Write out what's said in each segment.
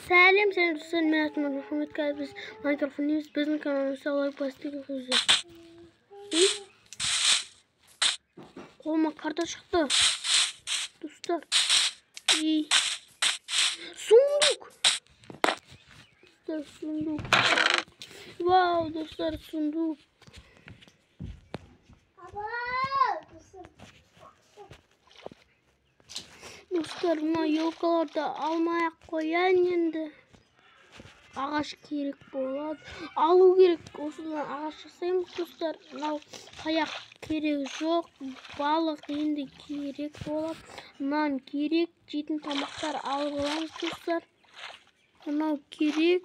Сәлем, сәлем достар, мен атым Мұхаммед. Қазір біз Майнкрафт ойнаймыз. Біздің каналымызға лайк басып кетіңіздер. Қолыма карта шықты. Достар. И сундук. Достар, сундук. Вау, достар, сундук. Достар, мына елкаларды алмай-ақ қояйын енді. Ағаш керек болады. Алу керек. Осыдан ағаш жасаймыз, достар. Мынау таяқ керек жоқ. Балық енді керек болады. Нан керек. Жейтін тамақтар алып аламыз, достар. Мынау керек.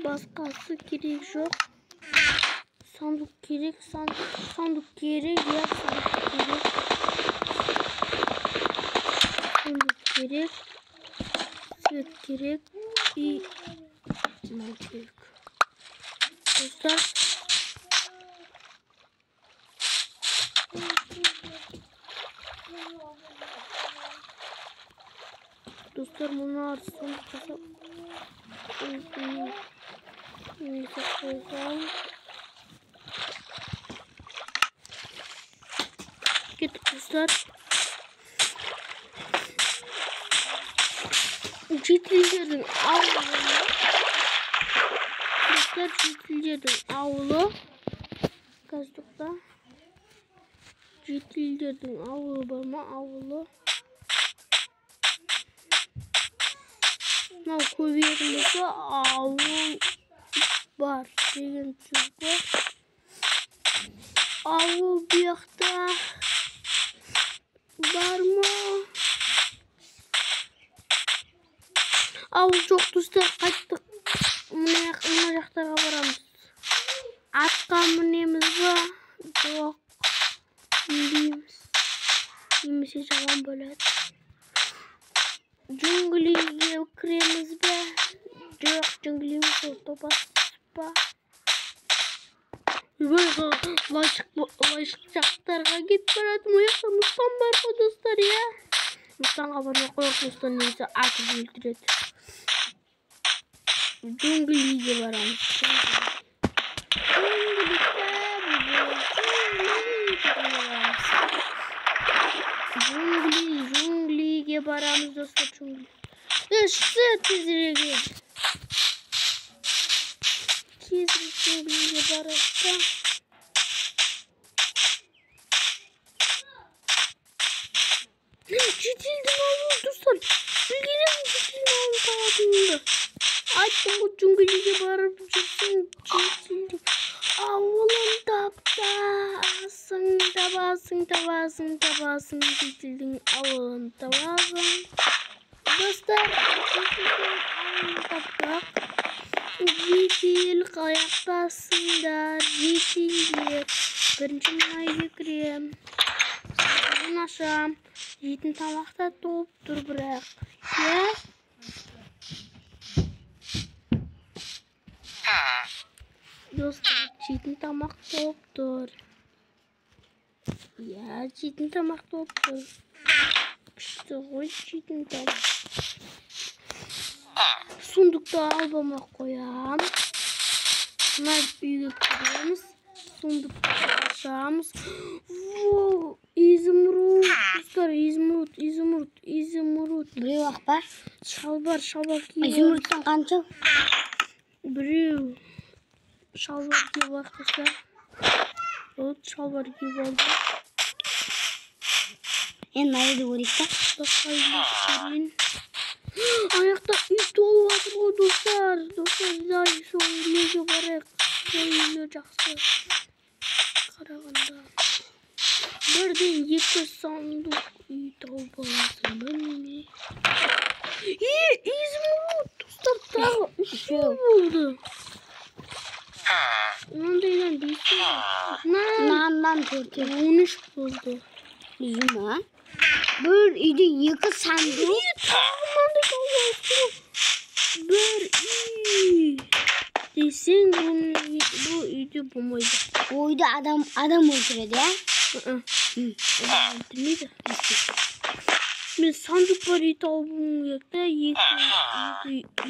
Басқасы керек жоқ. Сандық керек. Сандық керек. Иә, сандық керек. Сундук керек, свет керек и мынау керек. Достар, достар, мыналарды сундук жасап қойсам. Кеттік, достар. Жительдердің ауылы. Достар, жительдердің ауылы. Қазір тоқта. Жительдердің ауылы бар ма? Ауылы. Мынау көбейетін болса, ауыл бар деген сөз ғой. Ауыл бұяқта бар ма? Ауыл жоқ, достар, қайттық. Мына жақтарға барамыз. Атқа мінеміз ба? Жоқ. Мінбейміз. Немесе жаман болады. Джунглиге кіреміз бе? Жоқ, джунглиге ол топас па? Ойбай, лайшық жақтарға кетіп барады. Мына жақта мыстан бар ғой, достар, иә? Мыстанға бармай қояйық, достар, немесе атып өлтіреді. Джунглиге барамыз. Джунглиге барамыз, достар, джунгли. Шықсы тезірек. Тезірек джунглиге барайық та. Жительдің ауылы, достар. Білгенім жительдің ауылы табатынымды. Айттым ғой, джунглиге барып жүрсең, жительдің ауылын табасың, табасың, табасың, табасың, жительдің ауылын табасың. Достар, жительдің ауылын таптық. Житель қаяқтасыңдар, жительдер. Бірінші мына үйге кірем. Сандығын ашам. Жейтін тамақ та толып тұр бірақ. Иә? Достар, жейтін тамақ толып тұр. Иә, жейтін тамақ толып тұр. Күшті ғой жейтін тамақ. Сундукты алып алмай қоям. Мына үйге кіреміз. Сундукты ашамыз. Воу, изумруд. Достар, изумруд, изумруд, изумруд. Біреу ақ па? Шалбар, шалбар киіп. Изумрудтан қанша? Біреу. Шалбар киіп алайық, достар. Вот, шалбар киіп алдым. Енді мына үйді көрейік та. Басқа үйді көрейін. Аяқта үй толып жатыр ғой, достар. Достар, дай сол үйлерге барайық. Сол үйлер жақсы. Қарағанда. Бірден екі сандық үй тауып аласың ба неме? Изумруд, достар, тағы үшеу болды. Мынандайдан бесеу. Мынаннан төртеу. 13 болды. Жиырма. Бір үйде екі сандық. Тағы мынандай тауып алыпты. Бір үй десең, бұл үйде болмайды. Бұл үйде адам өлтіреді, иә? Адам өлтірмейді. Мен сандық бар үй тауып керек та, екі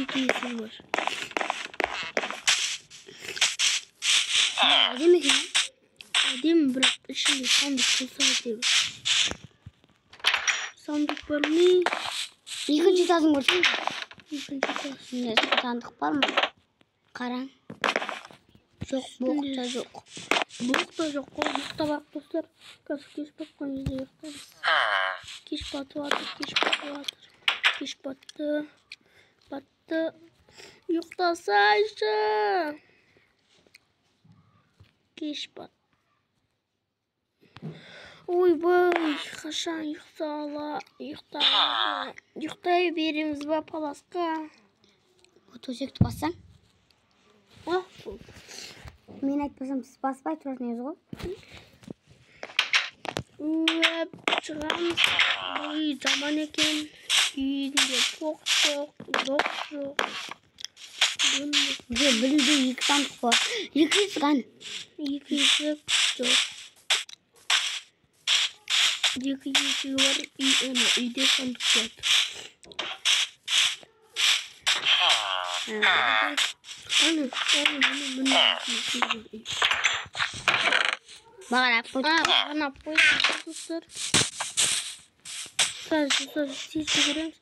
есігі бар. Әдемі екен. Әдемі, бірақ ішінде сандық болса әдемі. Сандық бар ма? Екінші этажын көрсең. Екінші этаж. Ішінде сандық бар ма? Қараң. Жоқ, боқ та жоқ. Боқ та жоқ қой, ұйықтап алып достар. Қазір кеш батқан кезде ұйықтаймыз. Кеш батып жатыр, кеш батып жатыр. Кеш батты. Батты. Ұйықтасайшы. Кеш бат. Ойбай, қашан ұйықтай береміз ба паласқа? Төсекті бассаң? А, Мен айтпасам, сіз баспай тұратын еді ғой. Өп, шығамыз. Бұл үй жаман екен. Үйінде тоқ жоқ, жоқ жоқ. Бізде бір үйде екі сандық бар. Екі есік ан. Екі есік жоқ. Екі есігі бар, үй, ана үйде сандық бар. Ана, ана, міне, міне, есігі бар үй. Маған алып қойды. А, маған алып қойды, достар. Қазір, достар, тез жүгіреміз.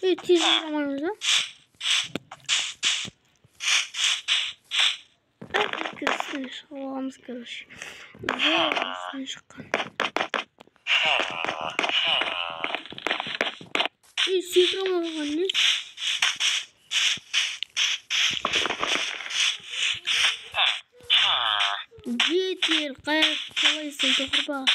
Ей, тез жүгіре алмаймыз, а? Үстіне шығып аламыз, короче. Зор үстіне шыққан. Ей, секіре алмаған не? Жедел, қалайсың, тоқырбас?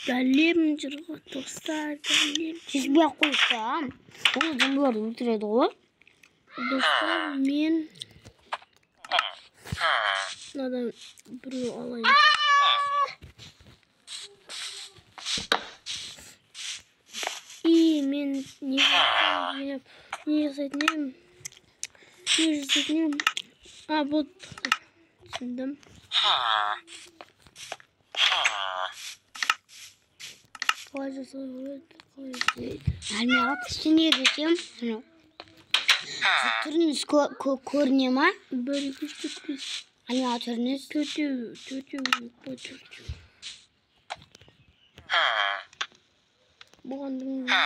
Голем жүр ғой, достар, голем. Шешпей ақ қойсам, ол зомбиларды өлтіреді ғой. Достар, мен мынадан біреу алайын. И мен не жасайтын едім? Не жасайтын едім? А, вот, түсіндім. Қалай жасауға болады, қалай жасайды? Әлмен аға, тістене десем, анау. Түріңіз көріне ма? 1, 2, 3, 4, 5. Әлмен аға, түріңіз? Төртеу, төртеу керек па, төртеу. Бұған дым жоқ.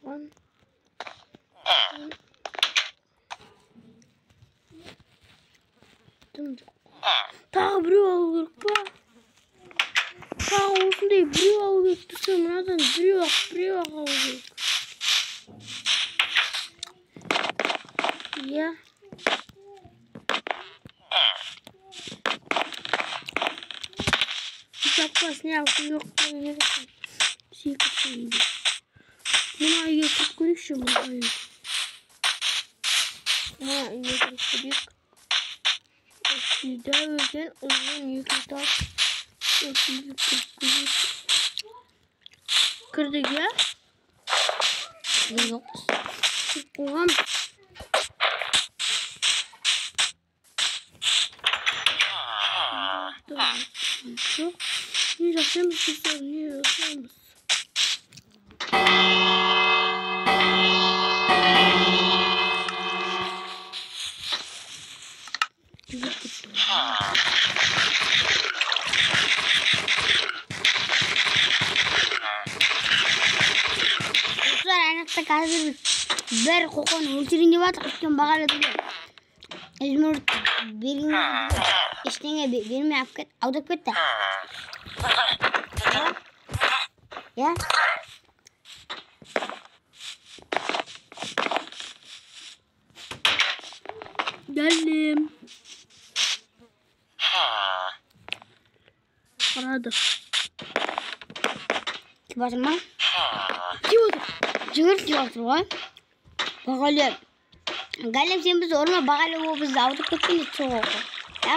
Бұған. Дым жоқ. Тағы біреу алу керек па? Тағы осындай біреу алу керек тұрса, мынадан біреу-ақ алу керек. Иә. Запас не алып жоқ керек. Секірсін үйге. Мына үйге кіріп көрейікші, мына үйге. Мына үйге кіріп көрейік. Үйде екен, ұзын екі этаж. Осы үйге кіріп көрейік. Кірдік, иә? Жоқ. Кіріп қойғанбыз. Жоқ. Не жасаймыз, достар, не жасаймыз? Жүгіріп кетті. Достар, ана жақта қазір бір қоқаны өлтірейін деп жатыр, өйткені бағана бізге изумруд берген кезде ештеңе бермей алып кет, алдап кетті. Иә? Дәлем. Қарады. Тиіп жатыр ма? Тиіп отыр. Жүгіріп тиіп жатыр ғой. Бағалеп. Голем, сен бізді ұрма, бағалеп ол бізді алдап кеткен дейді сол ғой. Иә?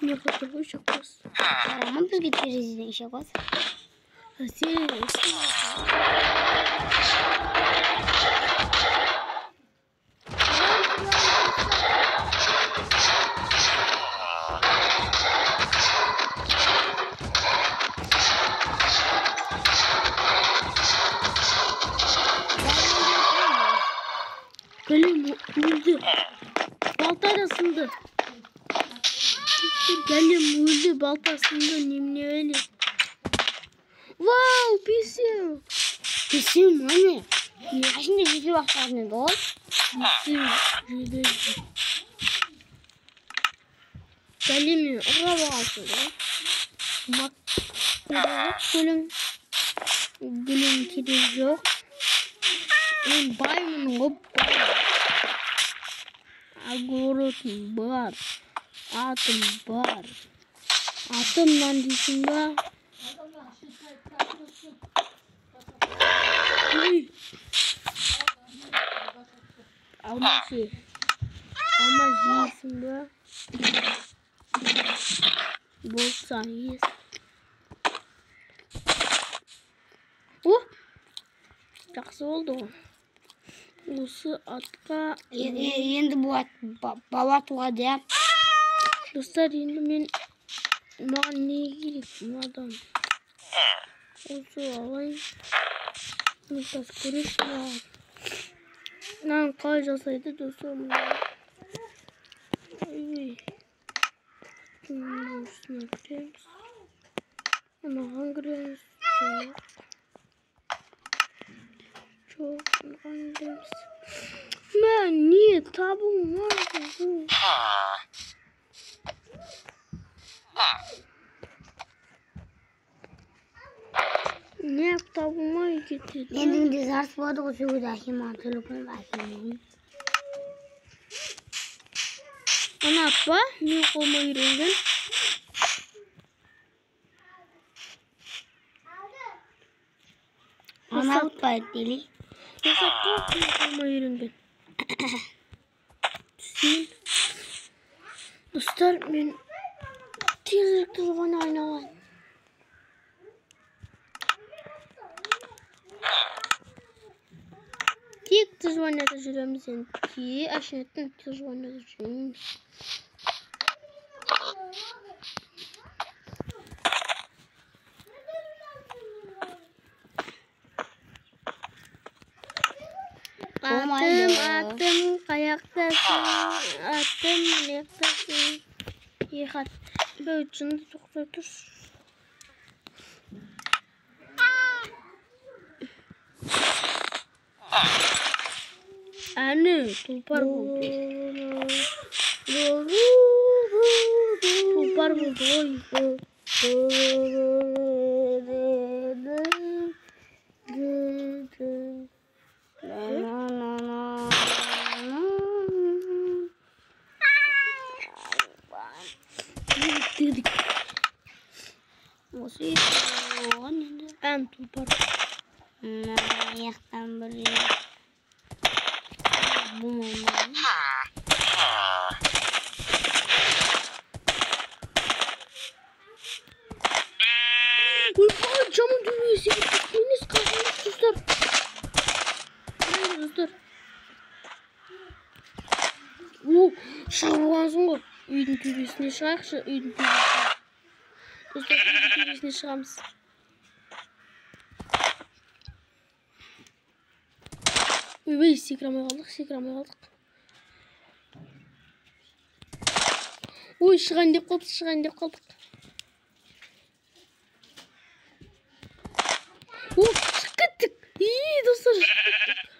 Не қылды ғой, шақпас. Қарама бізге терезеден шақпас. Сен Голем өлді. Балта да сынды. Голем өлді, балта сынды, немене өлі. Вау, бесеу. Бесеу ма не? Әшінде жетеу ақ шығатын еді ғой. Бесеу, жетеу. Големмен ұрап алғансың ғой. Голем. Голем керек жоқ. Мен баймын ғой, бай. Огородым бар. Атым бар. Атымнан дейсің ба? Ой. Алма же. Алма жейсің ба? Болса ес. О! Жақсы болды ғой. Осы атқа Енді бұл ат бала туады, иә? Достар, енді мен маған не керек мынадан? Осы алайын. Қазір көрейікші маған. Мынаны қалай жасайды достар мынаны? Ой. Осыны кіреміз. Мынаған кіреміз. Жоқ. Жоқ, мынаған кіреміз. Мә, не табылмайды бұл. Не табылмай кетеді. Ендігінде жарыс болады ғой, сол кезде әкем маған телефон әкем. Ана ат па? Мен қолыма үйренген. Ана ат па еді, Осы ат па? Мен қолыма үйренген. Түсейін. Достар, мен тезірек тұрған айналайын. Тек выживанияда жүреміз енді. Әшінеттің выживанияда жүреміз. Атым, атым, қаяқтасың? Атым, мынаяқтасың? Ехат. Бөй, жынды тоқтай тұршы. Әне, тұлпар болды. Тұлпар болды ғой. Осы оған енді. Ән тұлпар. Мына аяқтан бір болмайды. Ойбай, жаман төбеге секіріп кеткеніңіз қасыңыз, достар. Міне, достар. О, шығып алғансың ғой. Үйдің төбесіне шығайықшы, үйдің төбесіне. Достар, үйдің төбесіне шығамыз. Ойбай, секіре алмай қалдық, секіре алмай қалдық. Ой, шығайын деп қалдық, шығайын деп қалдық. О, шығып кеттік. Ии, достар, шығып кеттік.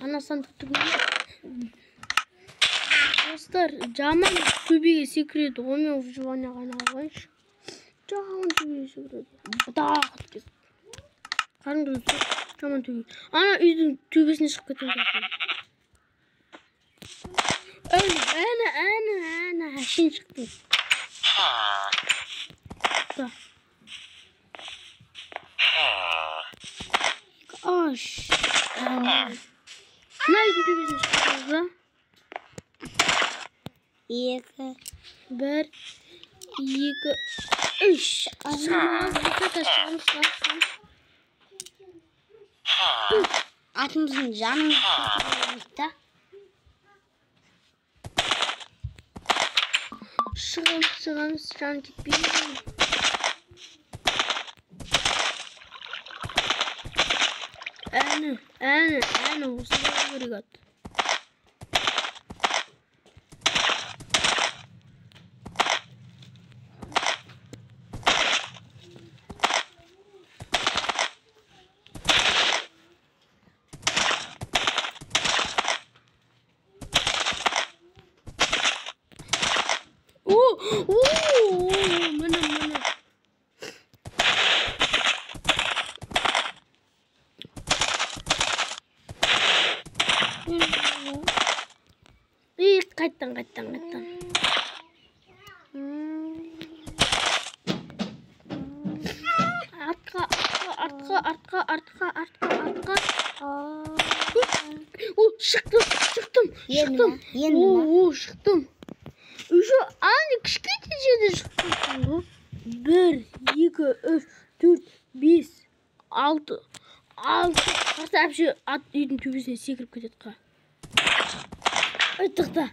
Ана сандықты көрейік. Достар, жаман төбеге секіреді ғой, мен выживанияға айналғаншы. Жаман төбеге секіреді. Бұдақ еткізіп. Қараңдар, достар, жаман төбеге. Ана үйдің төбесіне шығып кеткен. Әне, әне, әне, әне, әшейін шықтым. Да. Аш. Мына үйдің төбесіне шығып да? 2, 1, 2, 3. Шығамыз, шығамыз, шығамыз. Атымыздың жанын да. Шығамыз, шығамыз, жан кетпейді. Әні, әні, әні, осында керек ат. О, о, міне, міне. Ей, қайттан, қайттан, қайттан. Артқа, артқа, артқа, артқа, артқа, артқа. О, шықтым, шықтым, шықтым. Енді ма? О, шықтым. Еще ана кішкентай жерде шықтым ғой. 1, 2, 3, 4, 5, 6. 6. Қарсы әпше ат үйдің төбесіне секіріп кетеді қа. Ай, тоқта.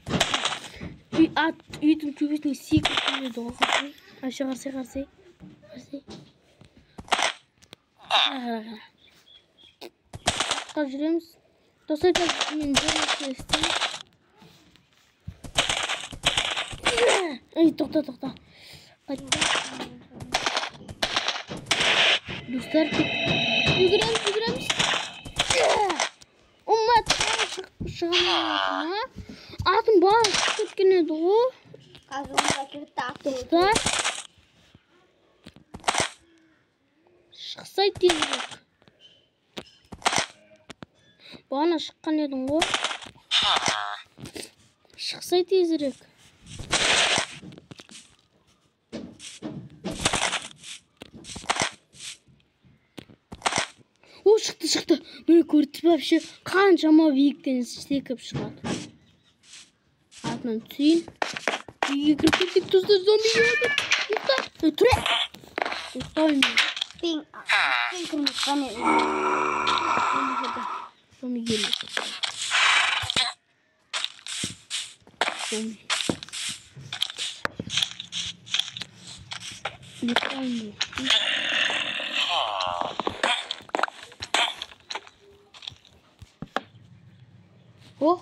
Үй ат үйдің төбесіне секіріп кетеді ғой. Әпше қарсы, қарсы. Қарсы. Қара, қара. Артқа жүреміз. Достар, мен бір нәрсе істеймін. Ай, тоқта, тоқта. Қайтты. Достар, жүгіреміз, жүгіреміз. Ома, шығамай а? Атым бағана шығып кеткен еді ғой. Қазір онда кетті ат. Тоқта. Шықсай тезірек. Бағана шыққан едің ғой. Шықсай тезірек. О, шықты, шықты. Міне көрдіңіз бе вообще қаншама биіктен секіріп шығады. Атынан түсейін. Үйге кіріп кетсек, достар, зомби келеді. Ұйықта. Тұр. Ұйықтаймын. Пен кірмес па не? Зомби келеді. Зомби. Ұйықтаймын. О,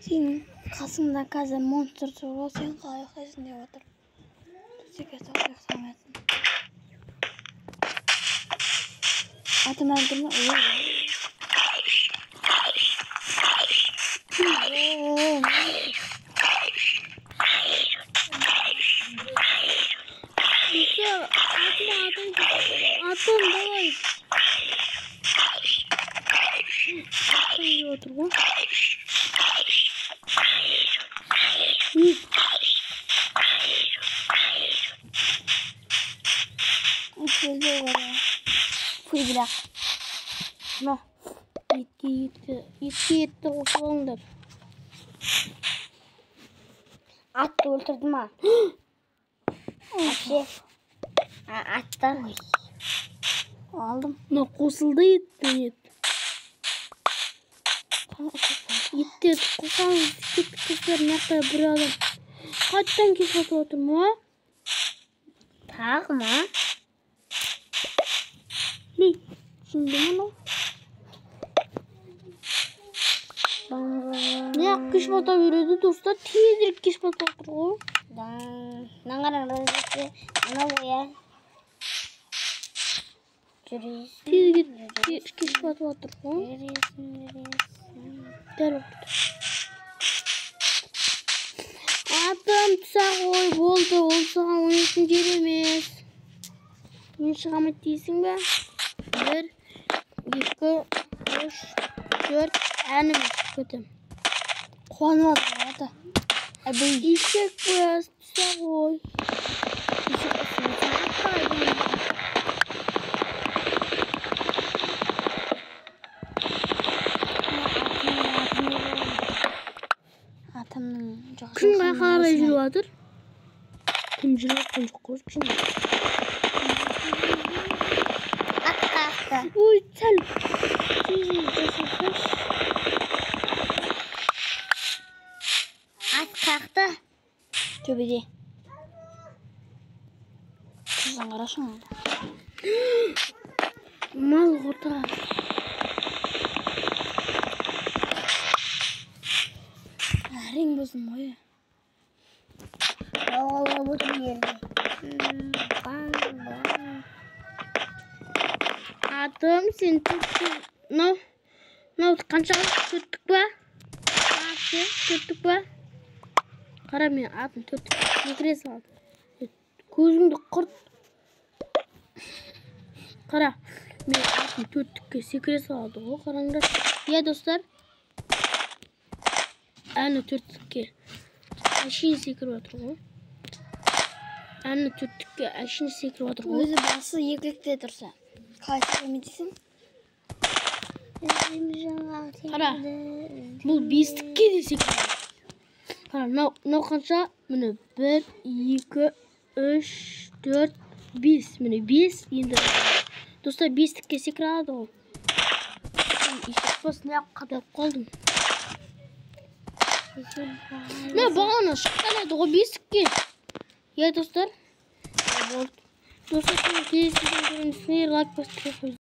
Сенің қасыңда қазір монстр тұр ғой, сен қалай ұйықтайсың деп отыр. Төсекке салып ұйықтамайсың. Атым өлді ме? Атым, атым, давай. Атым деп отыр ғой. Мына етке етті, етке етті қосып алыңдар. Атты өлтірді ма? Әпше. Атты. Алдым. Мына қосылды еттен ет. Етті қосамыз, кеттік достар, мына жақта бір адам. Қайтадан кеш батып отыр ма? Тағы ма? Не? Түсінді мынау? Не кеш бата береді достар, тезірек кеш батып отыр ғой. Тезірек кеш батып отыр ғой. Дәл орта. Атым түсе ғой, болды, ол саған ойнайтын жер емес. Мен шығамайды дейсің бе? 1, 2, 3, 4, әні мен шығып кетемін. Қуанып жатыр ата. Ешек біраз түсе ғой. Атымның жоқ. Кім қарай жүріп жатыр? Кім жүріп жатқан жоқ қой, кім? Ат қақты. Ой, сәл тезірек жасасайшы. Ат қақты. Төбеде. Қыздан қарашы мынаны. Мал ортаға. Әрең бұздым ғой. Алып отыр жерде. Атым сен төрттік. Мынау мынау қанша, төрттік па? Аты төрттік па? Қара, мен атым төрттік секіре салды. Көзіңді құрт. Қара, мен атым төрттікке секіре салады ғой, қараңдар. Иә, достар, әні төрттікке әшейін секіріп жатыр ғой. Әні төрттікке әшейін секіріп жатыр ғой. Өзі басы екілікте тұрса. Қалай секірмей? Қара, бұл бестікке де секіреді. Қара, мынау қанша? Міне, бір, екі, үш, төрт, бес. Міне, бес. Енді, достар, бестікке секіре алады ғой. Есеп неғып қадалып қалдым? Мына бағана шыққан еді ғой бестікке. Иә, достар, болды. Достар, келесі видеода көреміз. Лайк басып.